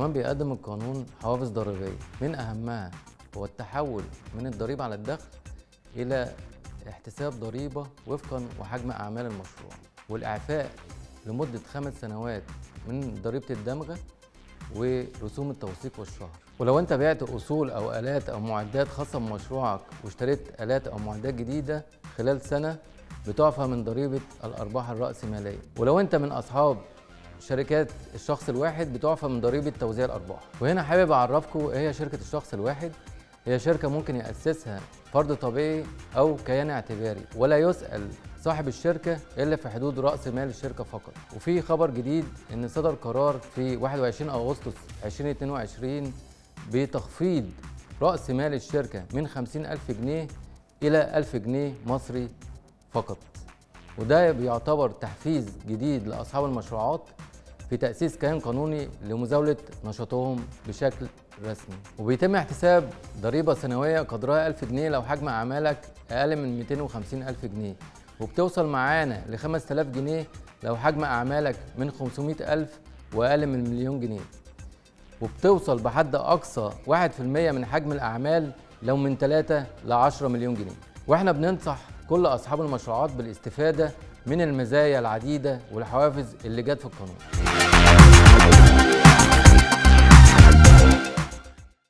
كمان بيقدم القانون حوافز ضريبية، من أهمها هو التحول من الضريبة على الدخل إلى احتساب ضريبة وفقا وحجم أعمال المشروع، والإعفاء لمدة 5 سنوات من ضريبة الدمغة ورسوم التوثيق والشهر. ولو انت بعت اصول او الات او معدات خاصة بمشروعك واشتريت الات او معدات جديدة خلال سنة بتعفى من ضريبة الارباح الراسمالية. ولو انت من اصحاب شركات الشخص الواحد بتعفى من ضريبة توزيع الارباح. وهنا حابب اعرفكم ايه هي شركة الشخص الواحد. هي شركة ممكن ياسسها فرد طبيعي او كيان اعتباري، ولا يسال صاحب الشركة إلا في حدود رأس مال الشركة فقط. وفي خبر جديد إن صدر قرار في 21 أغسطس 2022 بتخفيض رأس مال الشركة من 50,000 جنيه إلى 1000 جنيه مصري فقط، وده بيعتبر تحفيز جديد لأصحاب المشروعات في تأسيس كيان قانوني لمزاولة نشاطهم بشكل رسمي. وبيتم احتساب ضريبة سنوية قدرها 1000 جنيه لو حجم أعمالك أقل من 250,000 جنيه، وبتوصل معانا ل 5000 جنيه لو حجم أعمالك من 500,000 وأقل من 1,000,000 جنيه، وبتوصل بحد أقصى 1% من حجم الأعمال لو من 3 ل 10 مليون جنيه. وإحنا بننصح كل أصحاب المشروعات بالاستفادة من المزايا العديدة والحوافز اللي جت في القانون.